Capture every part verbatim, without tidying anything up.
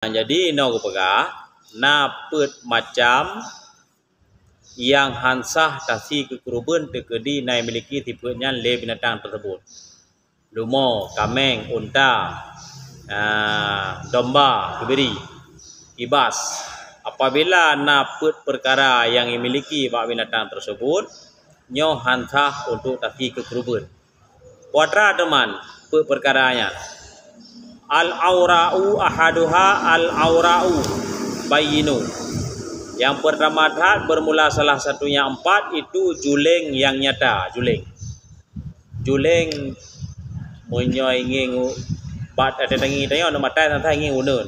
Jadi inoe geupeugah, na peuet macam nyang han sah tasi keu keureubeuen teukeudi na imiliki sifeuet nyan lé binatang teuseubut. Leumo, kaméng, unta, a, domba, keubiri, kibas. Apabila na peuet peukara nyang imiliki bak binatang teuseubut, nyoe han sah untuk tasi keu keureubeuen. Peue teuma peuet peukara nyan? Al-awra'u ahaduha, al-awra'u bayyinu. Nyang peurtama that, beurmula salah satunya empat, itu juléng nyang nyata, juléng. Juléng, meunyoe ingieng u-, bak até tangieng tanyoe, aneuk matai, teuntang ingieng uneuen.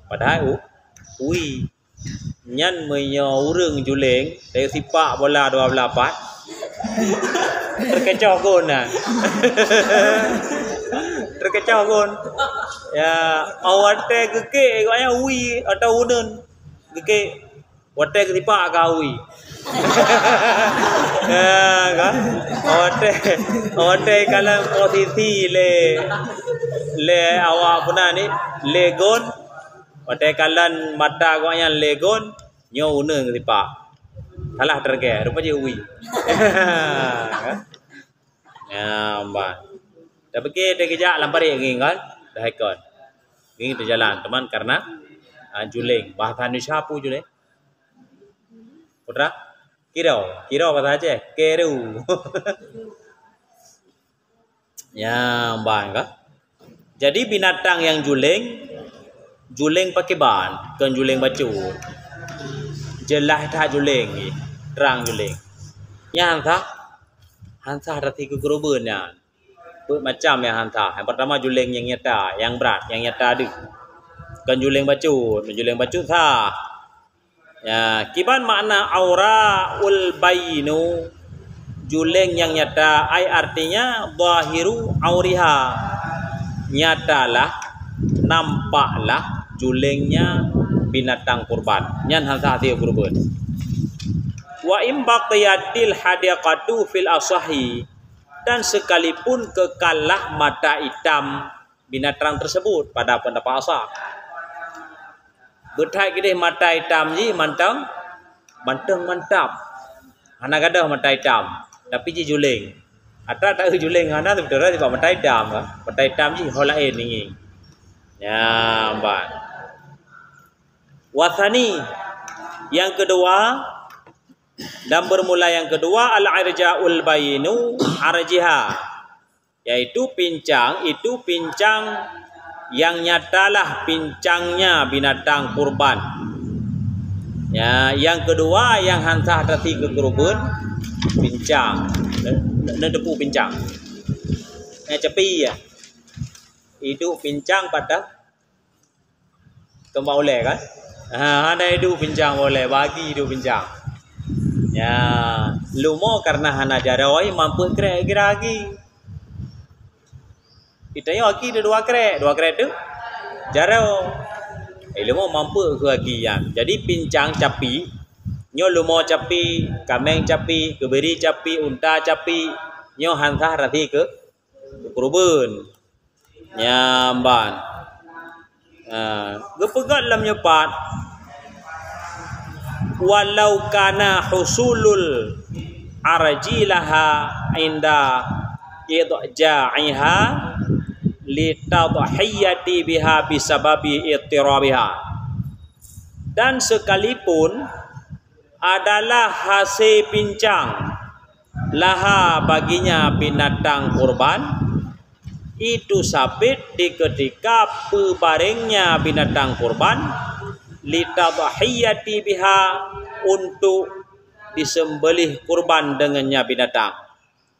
Padahai u-, ui. Nyan meunyoe ureueng juléng, tayue sipak bola dua blah pat, teukecoh gon nyan. Teukecoh gon. Ya, watée geukek gobnyan ui atawa uneuen. Geukek. Watée geusipak ka ui. Ya, kan? Watée, watée kalon posisi lé, lé awak peue nan ni, lé gon. Watée kalon mata gobnyan lé gon, nyoe uneuen geusipak. Salah target, rupa jih ui. Ya, ban. Tapi ke teukeujak lam parit ngieng kan? Dah ikon. Ngieng teujalan, teuma karena, ah, juléng. Bahasa Indonesia peue juléng? Putra? Kiro. Kiro bahasa Aceh. Keru. Ya, ban ka. Jadi binatang nyang juléng, juléng pakriban, kon juléng bacut. Jeulaih that juléng jih, trang juléng. Nyan han sah, han sah tasi keu keureubeuen nyan. Peuet macam nyang han sah. Nyang peurtama juléng nyang nyata, nyang brat, nyang nyata deuh. Kon juléng bacut, juléng bacut sah. Ya, kiban makna auraul bayyinu, juléng nyang nyata, ai artinya zahiru auriha. Nyatalah, nampaklah juléngnya binatang kurban. Nyan han sah tasi keu keureubeuen. Wa in baqiyatil hadiqatu fil asahi, dan sekalipun keukallah mata itam binatang tersebut pada pendapat asah. Beuthat keudeh mata itam jih mantong, mantong mantap. Hana gadôh mata itam, tapi jih juléng. Ata taeu juléng hana, tapi teuka sibak mata itam ka. Mata itam jih ho laén ngieng. Nyan ban. Wasani, nyang keudua, dan beurmula nyang keudua, al-irjaul bayyinu arjiha. Yaitu pincang, itu pincang nyang nyatalah pincangnya binatang kurban. Ya, nyang keudua nyang han sah tasi keu keureubeuen, pincang. Ne-, ne-, neuteupeue pincang. Nyang capi ya. Iduek pincang patah Keu bak ulée kan? Ha, hana iduek pincang bak ulée, bagi iduek pincang. Ya, leumo karena hana jaroe, mampeuet krek gira agi. Ita nyoe agi dua krek, dua krek tu jaroe. Eh, leumo mampeuet keu agi nyan. Jadi pincang capi, nyoe leumo capi, kaméng capi, keubiri capi, unta capi, nyoe han sah tasi keu keureubeuen. Nyan ban. Ha, geupeugah lam nyoe pat, "Walau kana husulul arji laha inda idja'iha litadhiyati biha bisababi ittirabiha." Dan sekalipun adalah hase pincang laha baginya binatang kurban, itu sabit di ketika peubarengnya binatang kurban, litadhiyati biha, untuk disembelih kurban dengannya binatang.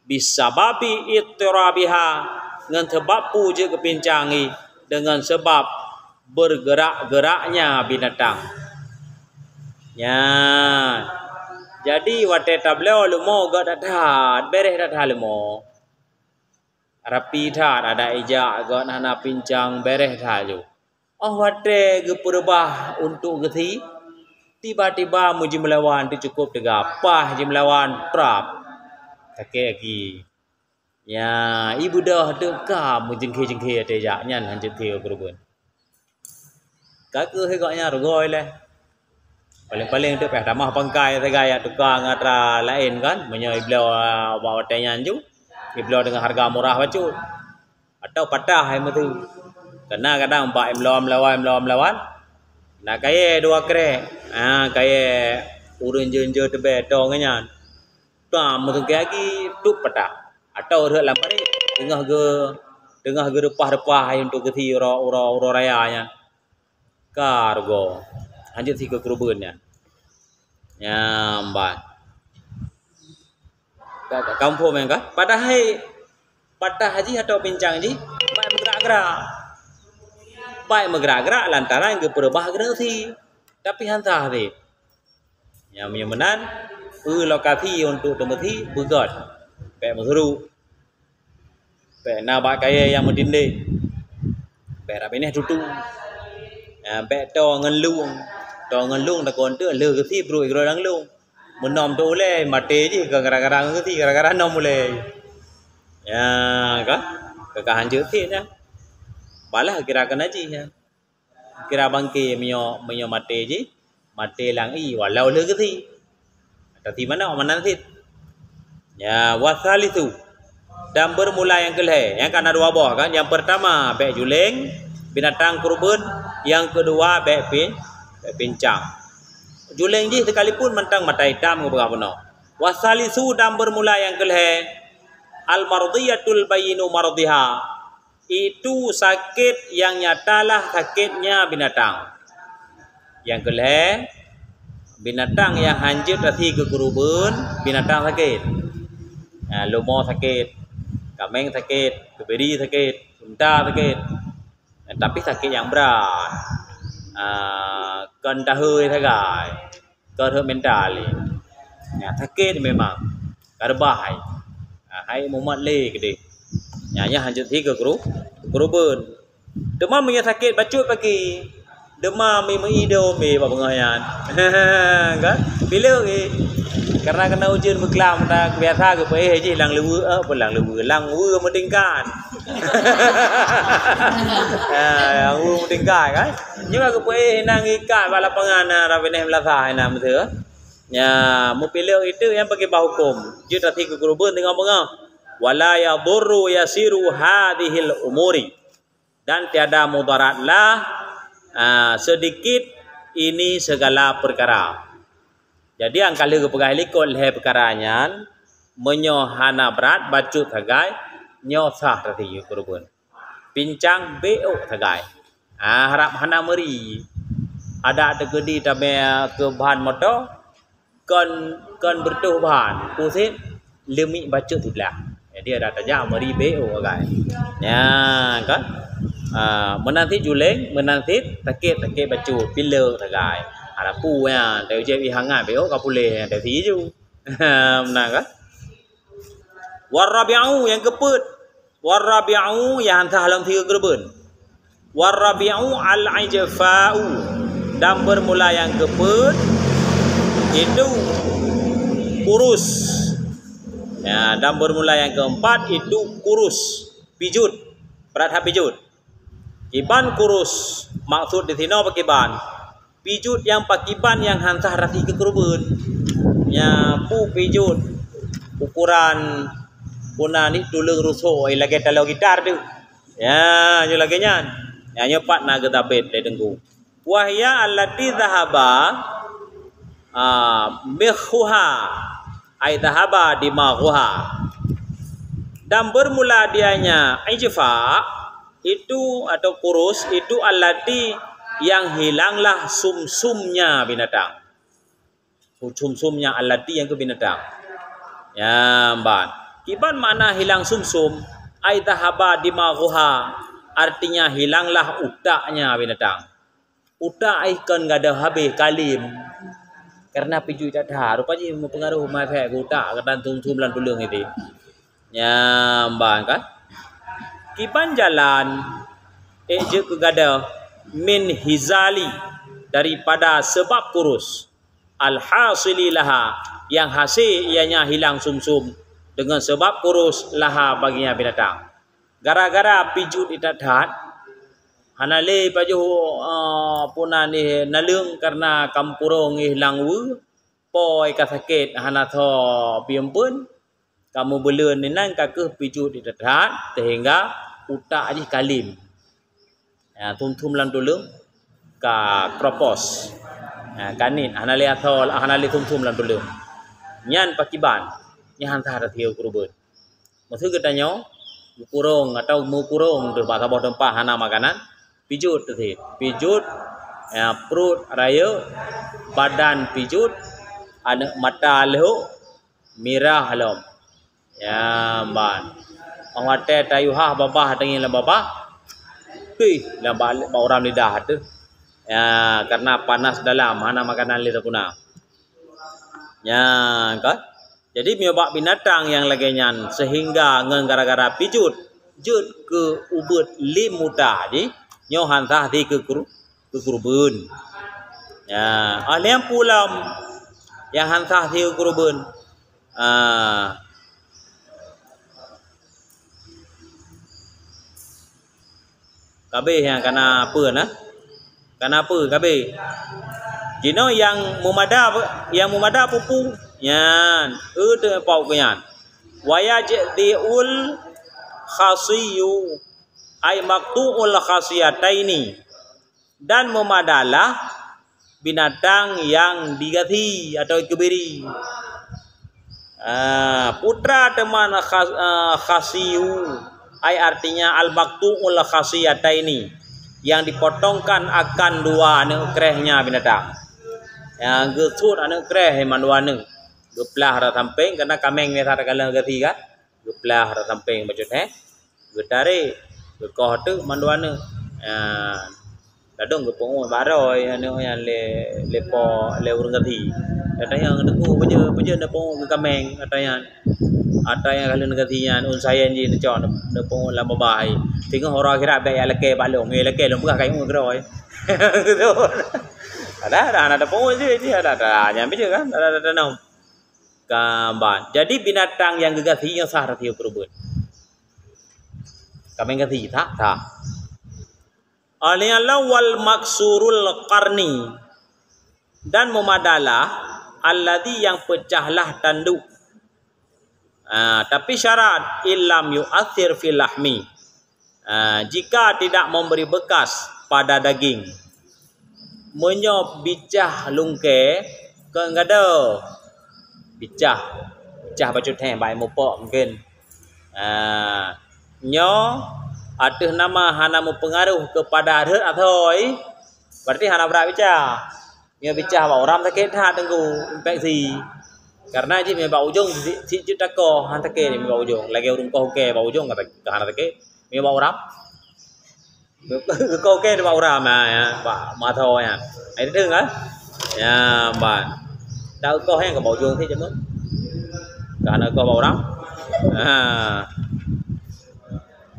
Bisababi ittirabiha, ngon sabab peue jeuet geupincang i, deungon sabab bergerak-geraknya binatang. Nyan. Jadi watée tabloe leumo gét that-that, béréh that-that leumo. Rapi that, adak ijak gét hana pincang, béréh that ju. Óh watée geupeureubah untuk geusi, tiba-tiba meujimeulawan teuh cukôp teuga, paih jimeulawan, prap, sakét gaki. Ya, i beudôh teuka meujingkhe-jingkhe watée jak, nyan hanjeuet keu keureubeuen. Ka keuh gobnyan rugoe lé. Paléng-paléng teuk payah tamah pangkai sagai jak tuka ngon atra laén kan. Meunyoe ibloe, ah, bak watée nyan ju, ibloe deungon hareuga murah bacut. Atau patah hai meuteue. Keunan kadang bak imlom lawan, imlom lawan. Na kayée dua krek. Ha, kayée ureuëng jeuen-jeuen teubée toe ngon nyan. Tam meusungkée agi, tup patah. Atau rhot lam parit, teungoh geu-, teungoh geureupah-reupah hai untuk geusi uroe, uroe, uroe raya nyan. Ka rugoe. Hanjeuet si keu keureubeuen nyan. Nyan ban. Ka, ka, ka muphom nyan ka? Padahai patah jih atau pincang jih, baik meugerak-gerak. Baik meugerak-gerak lantaran geupeureubah geuneuk si. Tapi han sah si. Nyang meunyoe meunan, eu lokasi untuk teumeusi beugöt. Bék meusuruk. Bék na bak kayée nyang meutindéh. Bék rab binéh tutu. Ya, bék toe ngon lueng. Toe ngon lueng takon teu lheueh geusi brok keudroe lam lueng. Meunom teu ulée, maté jih gara-gara ngon geusi, gara-gara nom ulée. Ya, ka? Ka, ka hanjeuet sit nyan. Balah kira keu najih nyan. Kira bangke meunyoe, meunyoe maté jih, maté lam ié, walau lheueh geusi. Tapi manok meunan sit. Ya, wasalisu. Dan bermula nyang keulhée. Nyang ka na dua boh kan. Nyang pertama, bék juléng, binatang keureubeuen. Nyang keudua, bék pin-, bék pincang. Juléng jih sekalipun mantong mata itam ngon beurah bunoe. Wasalisu dan bermula nyang keulhée, al-mardiyatul bayyinu mardiha. Itu sakét nyang nyatalah sakét nyan binatang. Nyang keulhée, binatang nyang hanjeuet asi keu keureubeuen, binatang sakét. Ha, leumo sakét, kaméng sakét, keubiri sakét, unta sakét. Tapi sakét nyang brat. Ha, kon tahôi sagai. Ka rhot mental lé. Nyan sakét memang. Ka reubah hai. Ha, hai mumat lé keudeh. Nyan, nyan hanjeuet si keu keuru-, keureubeuen. Teuma meunyoe sakét bacut paki. Demam mi meuido mi bak beungoh nyan. Kan? Pilek, eh. Karena kena ujeuen beuklam, ta biasa geupeuéh jih lam leuweue, eh, apa lam leuweue, lam weue meutingkat. Ah, lam weue meutingkat, kan? Nyoe ka geupeuéh inong ikat bak lapangan, na rab binéh meulasah inong beutôi. Nya, meupilek itu nyang pakai bah huköm. Jeuet asi keu keureubeuen teungoh beungoh. Wala yadurru yasiru hadhil umuri. Dan tiada mudaratlah, ah, sedikit ini segala perkara. Jadi, angka lheueh geupeugah likot lhée peukara nyan, meunyoe hana brat bacut sagai, nyoe sah teuh keureubeuen. Pincang bék ôk sagai. Ah, harab hana meuri. Adak teukeudi tamé keu ban moto, kon, kon beureutoh ban, pusét leumiek bacut siblah. Jadi, adak tajak meuri bék ôk sagai. Nyan kan. Ah, meunan cit juléng, meunan cit sakét, sakét bacut, pilek sagai. Ada pu nyan, teuh ujeuen ié hangat bék ôk ka puléh, teuh si ju. Meunan kan. Warabi'u nyang keupeuet. Warabi'u nyang han sah lom si keu keureubeuen. Warabi'u al-ijfa'u. Dan bermula nyang keupeuet itu kurus. Ya, dan bermula nyang keumpat itu kurus, pijut. Brat that pijut. Kiban kurus, maksud di sinoe pakiban. Pijut nyang pakiban nyang han sah rasi keu keureubeuen. Nya pu pijut ukuran puna ni tuleueng ruso, eh, lagée taloe gitar tu. Ya, nyoe lagée nyan. Ya, nyoe pat na geutabet lé Teungku. Wahya allati zahaba, ah, mikhuha, ai zahaba dimaghuha. Dan bermula dianya ijfa, itu atau kurus, itu allati yang hilanglah sumsumnya binatang. Sumsumnya allati nyang keu binatang. Ya, ban. Kiban makna hilang sumsum, ai zahaba dimaghuha, artinya hilanglah utaknya binatang. Utak ai kon gadôh habéh, kalim. Karena pijut that-that, rupa jih meupeungaruh maséh keu utak, keutan sumsum lam tuleueng itu. Nyan ban kan. Kiban jalan, ék jeuet keu gadôh, min hizali, daripada seubab kurus. Al-hasili laha, nyang hase ianya hilang sumsum, deungon seubab kurus laha bagi nyan binatang. Gara-gara pijut that-that, Hana lé pajoh, eh, puna nih naleueng karena ka meukurong ih lam weue, po ka sakét hana tho piempeuen, ka meubeuleuen inan ka kheueh pijuet that-that sehingga utak jih ka lem. Ya, thum-thum lam tuleueng ka kropos. Ya, ka niet, hana lé asoe, hana lé thum-thum lam tuleueng. Nyan pakiban, nyan han sah that seukeureubeuen. Maksud geutanyoe, geukurong atau meukurong teuh bak saboh teumpat hana makanan, pijuet teuh sit. Pijuet, ya, pruet rayeuk, badan pijuet, aneuk mata leuhok, mirah lom. Ya, ban. Óh watée tayue hah babah teungieng lam babah, pih lam ba-, bak uram lidah teuh. Ya, karena panas dalam, hana makanan lé tapuna. Nyan kan. Jadi meunyoe bak binatang nyang lagée nyan sehingga ngon gara-gara pijuet jeuet keu ubeut lem utak jih, nyoe han sah seukeureu-, seukeureubeuen. Ya, ah, lheueh peue lom nyang han sah seukeureubeuen. Ah, Kabeh nyang kana peue na? Kana peue kabeh? Jinoe nyang meumada, nyang meumada pupu. Nyan, eu teuh pauk keu nyan. Wa yajzi'ul khasiyyu, ai maqtu'ul khasiyataini. Dan meumadalah binatang nyang digasi atau geubiri. Ah, putra teuma khas-, ah, khasiyu, ai artinya al-maqtu'ul khasiyataini, yang dipotongkan akan dua aneuk krehnya binatang. Nyang geusut aneuk kreh mandua aneuk, geuplah rot sampéng, karena kaméng biasa takalon gasi kan, geuplah rot sampéng bacut, eh. Geutarek, geukoh teuk mandua aneuk. Ya, ladôm geupeunguet bak droe aneuk nyan lé, lé po, lé ureueng gasi. Ata nyan teungku, peue jeuet, peue jeuet neupeunguet keu kaméng, ata nyan. Ata nyan ka lheueh gasi nyan, un sayen jih neucok, neupeunguet lam babah. Teungoh uroe akhirat bèk jak lakée bak lôn, meunyo lakée lôn peugah ka ingat keudroe. Ada, ada, ada peunguet jih, jih ada, ada. Nyan beujeuet kan? Ada, ada, ada nom. Ka ban. Jadi binatang nyang geugasi nyoe sah rati keureubeuen. Kaméng gasi, sah, sah. Alaihi wal maksurul qarni. Dan meumadalah alladzi yang pecahlah tanduk. Ah, tapi syarat, illam yu'athir fil lahmi. Ah, jika tidak memberi bekas pada daging. Meunyoe bicah lungkée kon gado, bicah, bicah bacut heh, bak mupok mungkin. Ah, nyoe ateueh nama hana meupeungaruh keupada rhot asoe, berarti hana brat bicah. Meunyoe bicah bak uram sakét that teungku, infeksi. Karena jih meunyoe bak ujong si, si jeuet takoh, han sakét meunyoe bak ujong. Lagée ureueng koh ukée bak ujong ka, ka hana sakét. Meunyoe bak uram. Geukoh ukée bak uram, ha, ya, bak mata nyan. Hai, teudeung kan? Ya, ban. Tak koh nyang ka bak ujong sit jameun. Ka hana koh bak uram. Ha.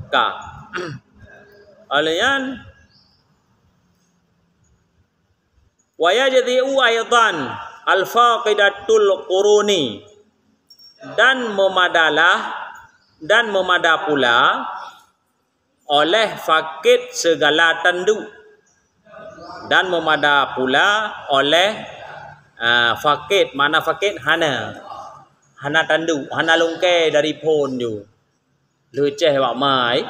Ka. Oleh nyan, wa yajzi'u aidan al-faqidatul quruni, dan memadalah, dan memada pula oleh fakid segala tanduk, dan memada pula oleh, ah, fakid, makna fakid hana, hana tanduk, hana lungkée dari phon ju. Leucéh bak mai,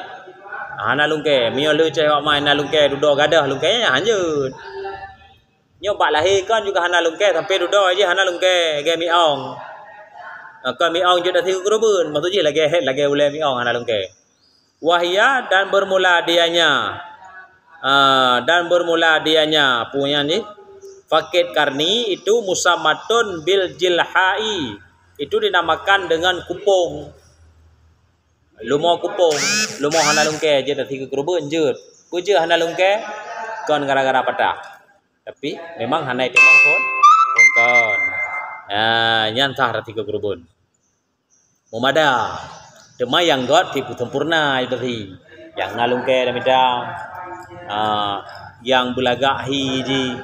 hana lungkée. Meunyoe leucéh bak mai na lungkée, dudoe gadoh lungkée, nyan hanjeuet. Nyoe bak lahé kon juga hana lungkée, sampoe dudoe jih hana lungkée, lagée miong. Kon miong jeuet ateueh keureubeuen, maksud jih lagée, lagée ulée miong hana lungkée. Wahya, dan bermula dianya, ah, dan bermula dianya, peue nyan jih, fakid karni itu musammatun bil jilhai, itu dinamakan dengan kupong. Lumoe kupong, lumoe hana lungkée jeuet ateueh keureubeuen jeuet. Peue jeuet hana lungkée? Kon gara-gara patah. Tapi memang hana iteumong phon, phon kon. Ah, nyan sah rati keureubeuen. Meumada. Teuma nyang gét tipu sempurna iberhi. Nyang na lungkée lam idang. Ah, nyang beulagak hi jih.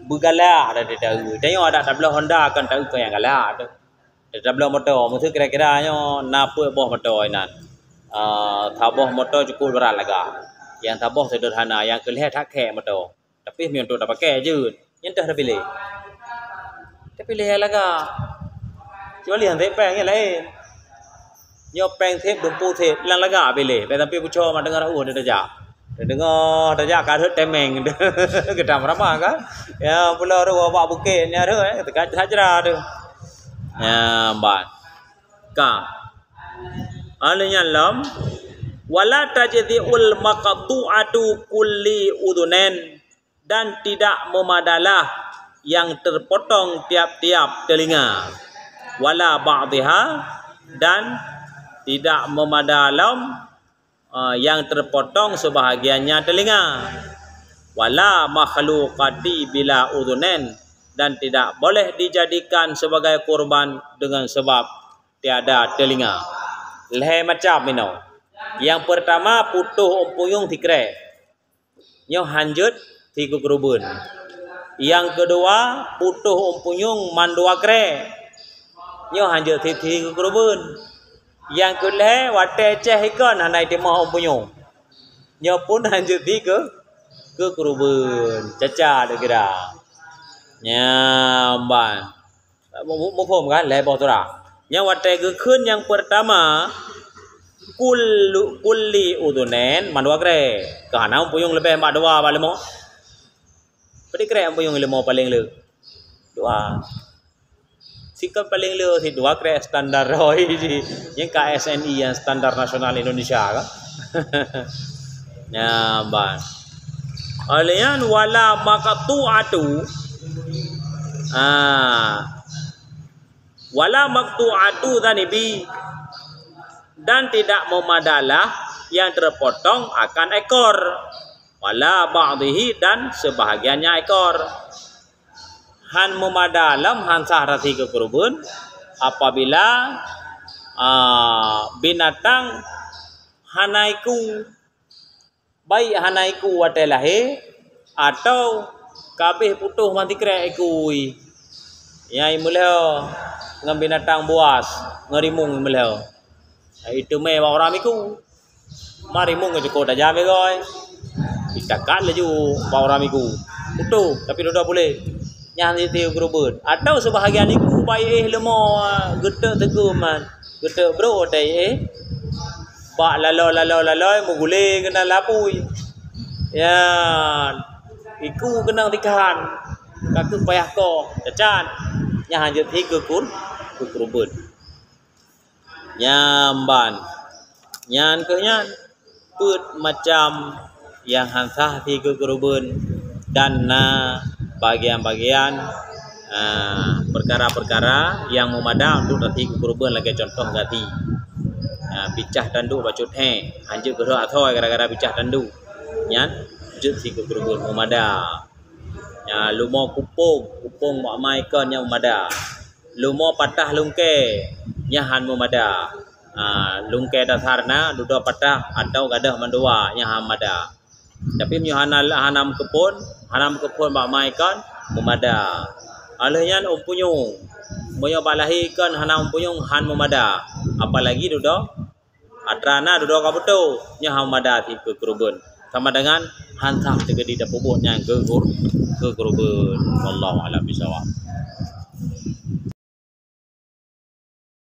Beugalak dah teuh. Tanyoe adak tabloe Honda kon taeu kon nyang galak teuh. Tabloe moto, meuseu kira-kira nyoe na peuet boh moto inan. Ah, saboh moto cukôp berat lagak. Nyang saboh seuderhana, nyang keu lhèe that khèk meuto. Tapi meunyoe untuk tapakai jeuet, nyan teuh tapiléh. Tapiléh nyang lagak. Kecuali han sép péng nyang laén. Nyoe péng sép, dumpeue sép, nyang lagak piléh. Bèk sampai bucoe mak deungoe reuôh tajak. Deungoe tajak ka rhot teumeung. Geutam ramah kan? Ya, pulo reuôh bak bukét nyan rhot, eh, teuka hajra tu. Ya, ban. Ka. Alèh nyan lom, wala tajzi'ul maqtu'atu kulli udhunain, dan tidak memadalah yang terpotong tiap-tiap telinga, wala ba'dhiha, dan tidak memadalah, eh, yang terpotong sebahagiannya telinga, wala makhluqati bila udhunain, dan tidak boleh dijadikan sebagai kurban dengan sebab tiada telinga. Lhèe macam inoe. Nyang peurtama, putôh umpuyueng sikrek. Nyoe han jeuet si keu keureubeuen. Nyang keudua, putôh umpuyueng mandua krek. Nyoe han jeuet si, si keu keureubeuen. Nyang keulhèe, watèe cèh ikon hana jitimoh umpuyueng. Nyoe pun han jeuet si keu, keu keureubeuen. Cacat kira. Nyan ban. Mu-, mu-, muphom kan? Lhèe boh surah. Nyang watèe geukheun nyang peurtama, kullu, kulli udhunain mandua krek. Keu hana umpuyueng leubeh bak dua, bak leumo. Padum krek umpuyueng leumo paleng le? Dua. Sikon paleng le si dua krek standar roi jih. Nyang ka S N I nyang standar nasional Indonesia kan? Nyan ban. Alèh nyan wala maqtu'atu. Ah. Wala maqtu'atu dzanibi, dan tidak memadalah yang terpotong akan ekor. Wala ba'dhihi, dan sebahagiannya ekor. Han meumada lom, han sah rasi keu keureubeuen apabila, a, binatang hana iku. Baik hana iku watèe lahé, atawa ka abéh putôh matikrek iku. Nyang imeulhèe ngon binatang buas, ngon rimueng imeulhèe. Iteumèe bak uram iku. Ma rimueng cukôp tajam igoe. Itakat laju bak uram iku. Putôh, tapi dudoe puléh. Nyan jeuet si keu keureubeuen. Atawa seubahagian iku bak iéh leumo, geutek teugeuman, geutek brôk watèe iéh. Bak lalôi, lalôi, lalôi, meugulé keunan lapui. Nyan, iku keunong dikhan. Ka kheueh payah koh, cacat. Nyan han jeuet si keu kur-, keu keureubeuen. Nyan ban. Nyan kheueh nyan. Peuet macam nyang han sah si keu keureubeuen dan na bagian-bagian, a, peukara-peukara nyang meumada untuk rasi keu keureubeuen lagèe cuntoh gaki. A, picah tanduk bacut hé, han jeuet geurhot asoe gara-gara picah tanduk. Nyan jeuet si keu keureubeuen meumada. Nyan leumo kupông, kupông bak ma ikon nyan meumada. Leumo patah lungkée, nyan han meumada. Ha, lungkée dasar na, dudoe patah atawa gadôh mandua, nyan han meumada. Tapi meunyoe hana, hana meukeupon, hana meukeupon bak ma ikon, meumada. Óh lheueh nyan umpuyueng. Meunyoe bak lahé ikon hana umpuyueng, han meumada. Apalagi dudoe atra na dudoe ka beutôi, nyan han meumada si keu keureubeuen. Sama dengan han sah teukeudi tapeubuet nyan keu gur-, keu keureubeuen. Wallahu a'lam bishawab.